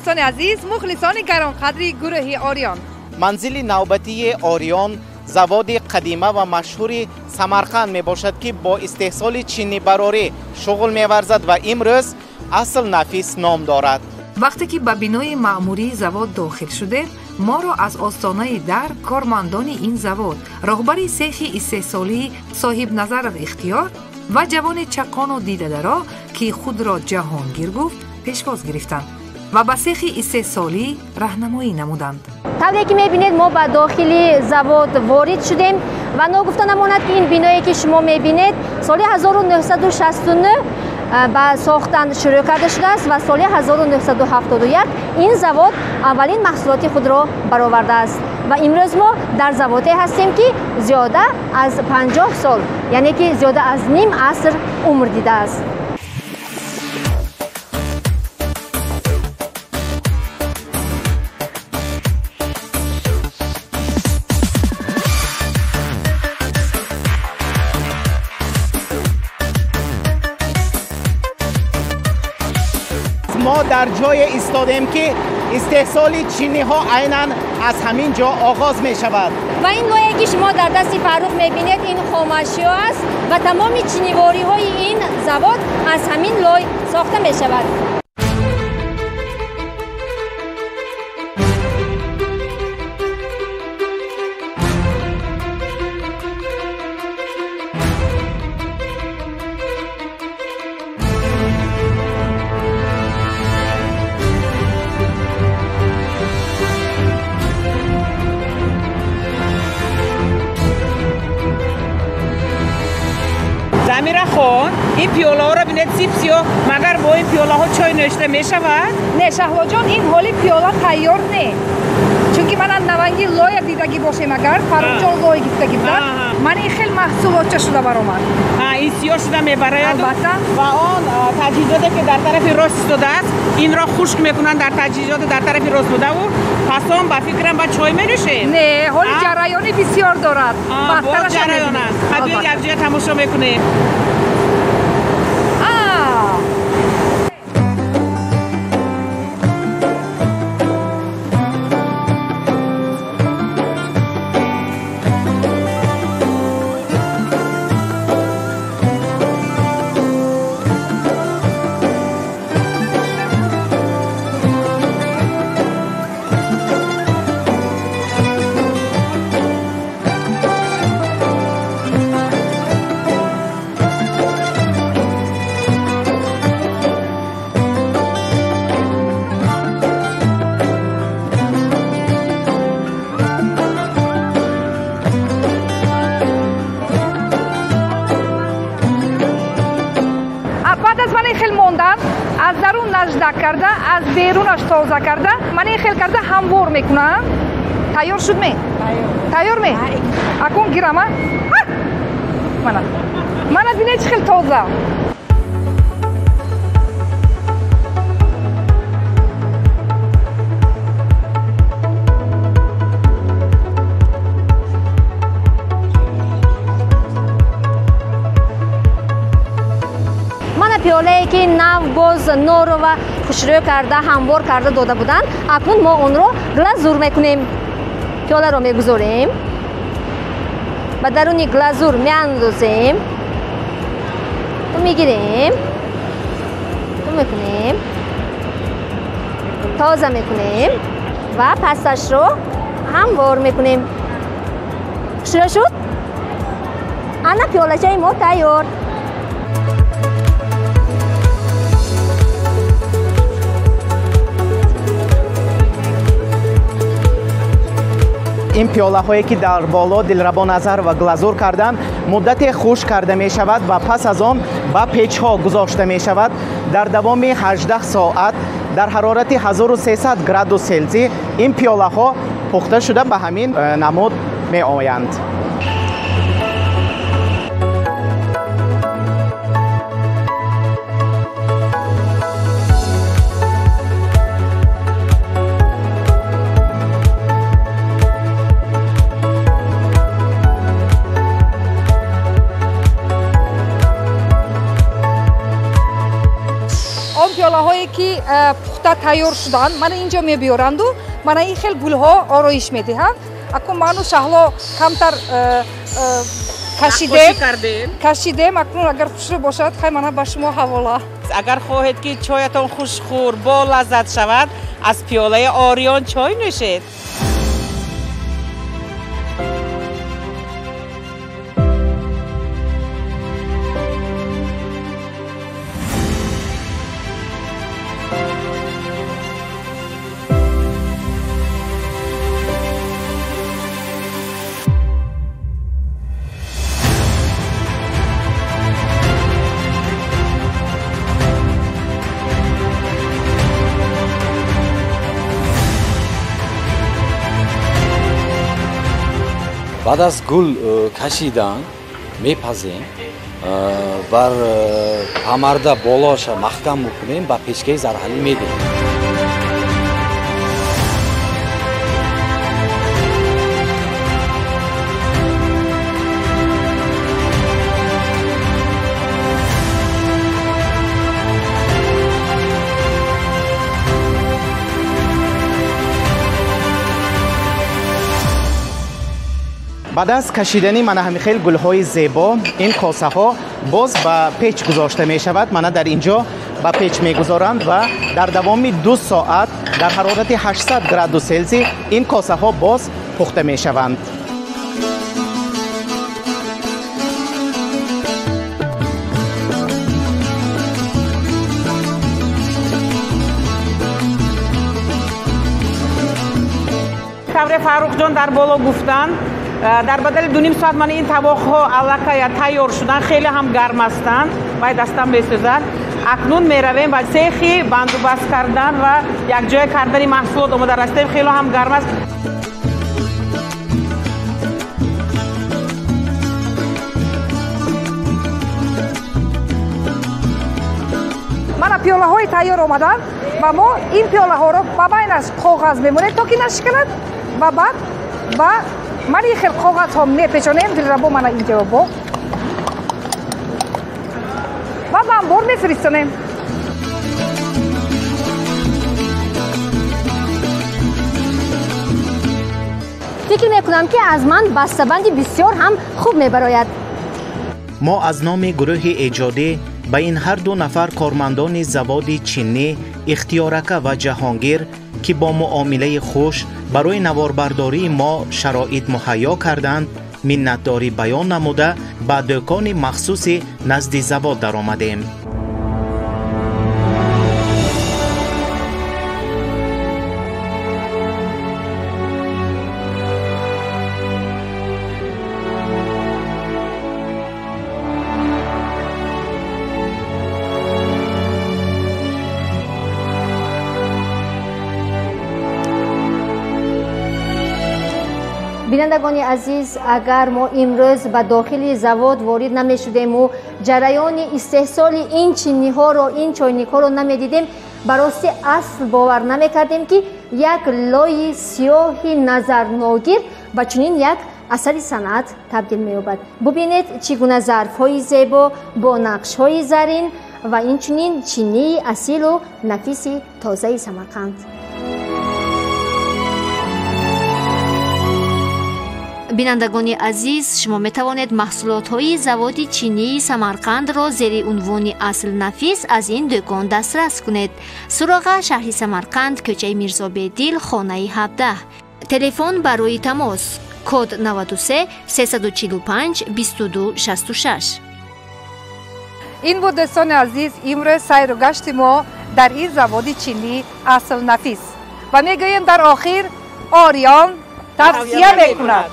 Дӯстони азиз, мухлисони гаронқадри гурӯҳи Ориён. Манзили навбатии Ориён заводи қадима ва машҳури Самарқанд мебошад, ки бо истеҳсоли чиннибарорӣ шуғл меварзад ва имрӯз Асл Нафис ном дорад. Вақте ки ба бинои маъмурии завод дохил шудем, моро аз остонаи дар кормандони ин завод, роҳбари сехи истеҳсолии Соҳибназаров Ихтиёр ва ҷавони чаққону дидадаро, ки худро Ҷаҳонгир гуфт, пешвоз гирифтанд ва ба сехи истеҳсолӣ раҳнамоӣ намуданд. Тавре ки мебинед, мо ба дохили завод ворид шудем ва ногуфта намонад, ки ин биное, ки шумо мебинед, соли 1969 ба сохтан шурӯъ карда шудааст ва соли 1971 ин завод аввалин маҳсулоти худро баровардааст. Ва имрӯз мо дар заводе ҳастем, ки зиёда аз 50 сол, яъне ки зиёда аз ним аср умр дидааст. Мо дар ҷое истодем, ки истеҳсоли чиниҳо айнан аз ҳамин ҷо оғоз мешавад. Ва ин лое, ки шумо дар дасти Фаррух мебинед, ин хомашиё аст ва тамоми чинивориҳои ин завод аз ҳамин лой сохта мешавад. Замира хон, ин пиёлаҳоро бинед, сип сиёҳ, магар бо ин пиёлаҳо чой нӯшта мешавад? Не, Шаҳлоҷон, ин ҳоли пиёла тайёр не, чунки манам наванги лоя дидагӣ бошем, агар Фаррухҷон лой гифтагӣ будад, ман ин хел маҳсулотча шуда баромад. Ин сиёҳ шуда мебарояд. Албатта. Ва он таҷҳизоте, ки дар тарафи рост истодааст, инро хушк мекунанд дар таҷҳизоти дар тарафи рост будаву пас он ба фикрам ба чой менӯшем. Не, ҳоли ҷараёни бисёр дорад. Боз ҷараён аст. Биёед, якҷоя тамошо мекунем. Аз дарун наждак карда, аз берунаш тоза карда, ман ин хел карда ҳамвор мекунам. Тайёр шуд ме? Тайёр ме? Акун гирама? Мана. Мана бинед, чӣ хел тоза. Пиёлае, ки нав боз норова хушрӯ карда, ҳамвор карда дода буданд, акнун мо онро глазур мекунем. Пиёларо мегузорем, ба даруни глазур меандозем, мегирем, мекунем, тоза мекунем ва пасашро ҳамвор мекунем. Хушрӯ шуд? Ана пиёлачаи мо тайёр. Ин пиёлаҳое, ки дар боло Дилрабо Назар ва глазур карданд, муддате хушк карда мешавад ва пас аз он ба печҳо гузошта мешавад. Дар давоми 18 соат дар ҳарорати 1300 градус Селзий ин пиёлаҳо пухта шуда ба ҳамин намуд меоянд. Он пиёлаҳое, ки Пухта тайёр шуданд, мана инҷо мебиёранду мана ин хел гулҳо ороиш медиҳанд. Акнун ману Шаҳло камтар кашидем. Акнун агар хушрӯ бошад, хай мана ба шумо ҳавола. Агар хоҳед, ки чоятон хушхӯр бо лаззат шавад, аз пиёлаи Ориён чой нӯшед. Баъд аз гул кашидан мепазем, бар памарда болоша маҳкам мекунем, ба печкаи зарҳалӣ медиҳем. Баъд аз кашидани мана ҳамин хел гулҳои зебо, ин косаҳо боз ба печ гузошта мешавад. Мана дар ин ҷо ба печ мегузоранд ва дар давоми 2 соат дар ҳарорати 800 градус Селзий ин косаҳо боз пухта мешаванд. Тавре Фаррухҷон дар боло гуфтанд, дар бадали 2,5 соат мана ин табоқҳо аллакай тайёр шуданд, хеле ҳам гарм ҳастанд, вай дастам месӯзад. Акнун меравем ба цехи бандубаст кардан ва якҷоя кардани маҳсулот омода расидем, хеле ҳам гарм аст. Мана пиёлаҳои тайёр омаданд ва мо ин пиёлаҳоро ба байнаш коғаз мемонем, то ки нашиканад, ва баъд ба ман ин хел коғазҳо мепечонем. Дилрабо, мана инҷо бо ва ба анбор мефиристонем. Фикр мекунам, ки аз ман бастабанди бисёр ҳам хуб мебарояд. Мо аз номи гурӯҳи эҷодӣ ба ин ҳар ду нафар кормандони заводи чинӣ, Ихтиёрака ва Ҷаҳонгир, ки бо муомилаи хуш барои наворбардории мо шароит муҳайё карданд, миннатдорӣ баён намуда, ба дӯкони махсуси назди завод даромадем. Бинандагони азиз, агар мо имрӯз ба дохили завод ворид намешудему ҷараёни истеҳсоли ин чиниҳоро, ин чойникҳоро намедидем, ба рости асл бовар намекардем, ки як лои сиёҳи назарногир ба чунин як асари санъат табдил меёбад. Бубинед, чӣ гуна зарфҳои зебо бо нақшҳои зарин ва инчунин чинии асилу нафиси тозаи Самарқанд. Бинандагони азиз, шумо метавонед маҳсулотҳои заводи чинии Самарқандро зери унвони асл нафис аз ин дӯкон дастрас кунед. Суроға: шаҳри Самарқанд, кӯчаи Мирзобедил, хонаи 17. Телефон барои тамос: код 93 345 22 66. Ин буд, дӯстони азиз, имрӯз сайру гашти мо дар ин заводи чинӣ асл нафис, ва мегӯем дар охир: Ориён тавсия мекунад.